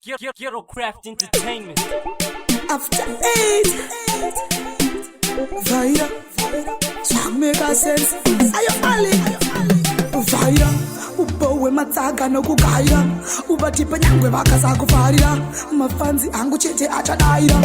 Ghetto Craft Entertainment. After 8. Vaira. Zvameka sense. Ayo Ali. Vaira. Ubowe matsaga nokugaira. Ubatipe nyangwe vakasakufarira. Mafanzi angu chete achadaira.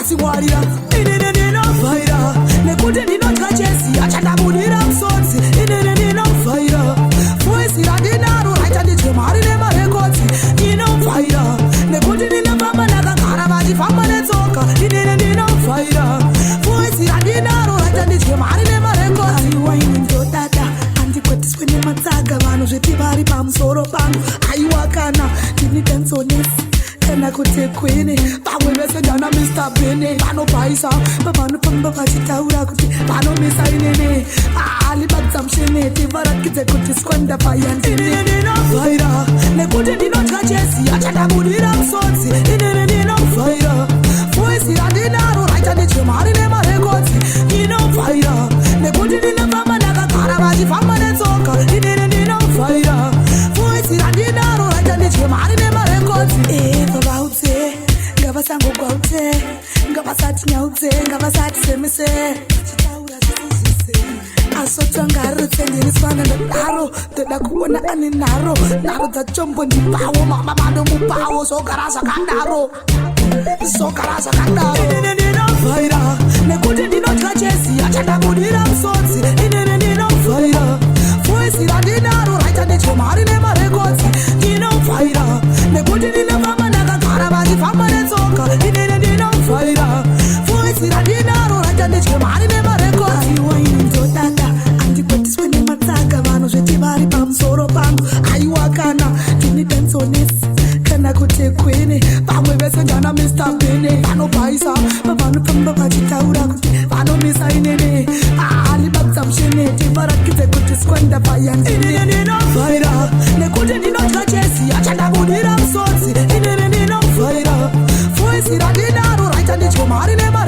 Asi ngwarira. Inini ndinovhaira. Nekuti ndinotya chesi achandabudira musodzi. Inini ndinovhaira. Voice randinaro raita ndidye mari nemarekodzi. Ndinovhaira. Nekuti ndinofamba ndakagara vachifamba netsoka. Inini ndinovhaira. Voice randinaro raita ndidye mari nemarekodzi. Aiwa ini ndodada handikwetiswe nematsaga vanhu zviti vari pamusoro pangu. Aiwa kana ndini densonesi kana kuti queen, vamwe vese ndana Mr Bene vanobhaisa pavanofamba vachitaura kuti vanomisa inini alibatsa mushini tivarakidze kuti squanda fire ndini ndinovhaira nekuti ndinotya chesi achandabudira musodzi. Inini ndinovhaira. Voice randinaro raita ndidye mari nemarekodzi. Ndinovhaira nekuti ndinofamba ndakagara vachifamba netsoka. Inini ndinovhaira. Voice randinaro raita ndidye mari nemarekodzi. Vavaudze ngavasangogwaudze, ngavasatinyaudze, ngavasatisemise vachitaura zvisizvise asotsangarutse. Ndiriswana ndodaro ndoda kuona ane nharo, nharo dzachombo ndipawo mama vanomupawo. Zvogara zvakadaro, zvogara zvakadaro. Inini ndinovhaira nekuti ndinotya chesi achandabudira musodzi. Inini ndinovhaira. Voice randinaro raita ndidye mari nemarekodzi. Ndinovhaira nekuti ndinofamba ndakagara vachifamba netsoka. Inini ndinovhaira. Voice randinaro raita ndidye mari nemarekodzi. Aiwa ini ndodada handikwetiswe nematsaga vanhu zviti vari pamusoro pangu. Aiwa kana ndini densonesi kana kuti queen, vamwe vese ndana Mr Bene vanobhaisa pavanofamba vachitaura kuti vanomisa inini alibatsa mushini tivarakidze kuti squanda fire ndini. Ndinovhaira nekuti ndinotya chesi achandabudira musodzi. Inini ndinovhaira. Voice randinaro raita ndidye mari nema